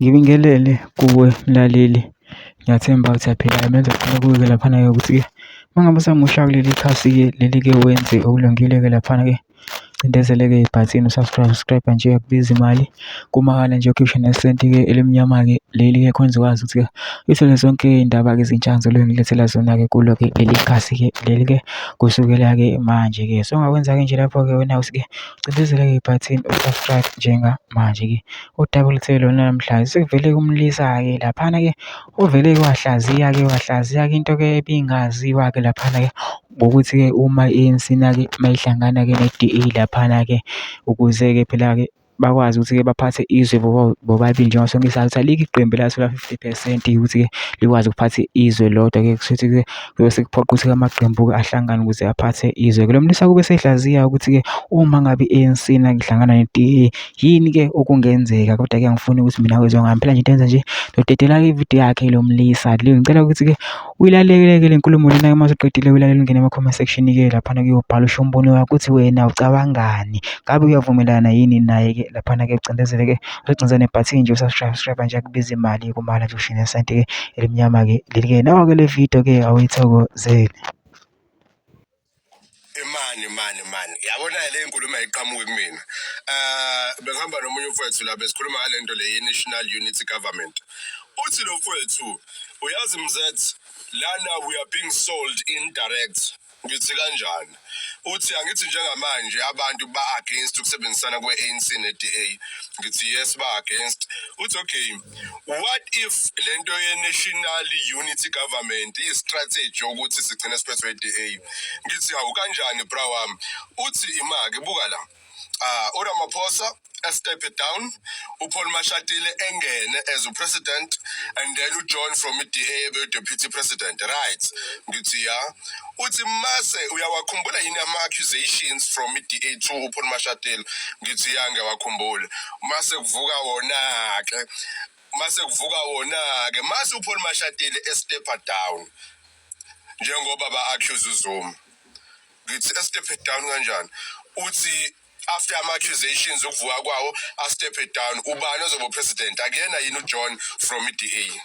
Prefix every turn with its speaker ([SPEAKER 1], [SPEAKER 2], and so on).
[SPEAKER 1] Ngibingelele kuwe mlaleli, ngiyathemba ukuthi uyaphila. Mina ngizoqala kuwe-ke laphana-ke ukuthi-ke uma ngabe usamusha kuleli khasi-ke leli-ke wenze okulungile-ke laphana-ke, cindezele-ke ibhathini u-subscribe, subscribe nje akubizi imali, kumahhala nje ukhishwe nesenti-ke elimnyama-ke leli-ke khona uzokwazi ukuthi-ke uthole zonke iy'ndaba-ke ezintsha engizobe ngilethela zona-ke kulo-ke leli khasi-ke leli-ke kusukela-ke manje-ke. So ongakwenza-ke nje lapho-ke wena ukuthi-ke ucindezele-ke ibhathini u-subscribe njengamanje-ke. Udaba oluthe lona namhlanje sekuvele kumlisa-ke laphana-ke uvele wahlaziya-ke wahlaziya-ke into-ke ebingaziwa-ke laphana-ke ngokuthi-ke uma i-A_N_C na-ke mayihlangana-ke ne-D_A laphana-ke ukuze-ke phela-ke bakwazi ukuthi-ke baphathe izwe bobabili njengoba sonke sazi ukuthi alikho iqembu elathola 50% ukuthi-ke likwazi ukuphatha izwe lodwa-ke kushuthi-ke kuyobe sekuphoqa ukuthi-ke amaqembu-ke ahlangane ukuze aphathe izwe. Lo mlisa kube sehlaziya ukuthi-ke uma ngabe i-A_N_C ihlangana ne-D_A yini-ke okungenzeka kodwa-ke angifuni ukuthi mina wezwa ngami phela nje into enza nje ngizodedela-ke ividiyo yakhe lo mlisa le. Ngicela ukuthi-ke uyilalele-ke le nkulumo lena uma usuqedile uyilalele ungene ema-comment section-ke laphana kuyobhala usho umbono wakho ukuthi wena ucabangani, ngabe uyavumelana yini naye-ke laphana-ke ucindezele-ke ucindezele nebhathini nje u-subscribe subscribe nje akubiza imali kumahhala nje ushiye nesenti-ke elimnyama-ke leli-ke nawo-ke le video-ke awuyithokozele.
[SPEAKER 2] Mani mani mani, yabona le nkulumo ayiqhamuki kumina. Bengihamba nomunye umfowethu la, besikhuluma ngale nto le ye-National Unity Government. Uthi lo mfowethu, uyazi Mzet, lana we are being sold indirect. Ngithi kanjani? Uthi angithi njengamanje abantu ba-against ukusebenzisana kwe-ANC ne-DA. Ngithi yes, ba-against. Uthi okay, what if lento ye-National Unity Government iyi-strategy yokuthi sigcine siphethwe i-DA? Ngithi hawu, kanjani bra wami? Uthi ima-ke, buka la. URamaphosa step down, uPaul Mashatile engene as u-president, and then uJohn from i-DA ebe deputy president, right? Ngithi ya. Uthi mase uyawakhumbula yini ama-accusations from i-DA to uPaul Mashatile? Ngithi ya, ngiyawakhumbula. Mase kuvuka wona-ke, mase kuvuka wona-ke, mase uPaul Mashatile e-step down njengoba ba-accuse uZuma. Ngithi e-step down kanjani? Uthi after ama-accusations ukuvuka kwawo a-step down, ubani ozoba president? Akuyena yini uJohn from i-DA?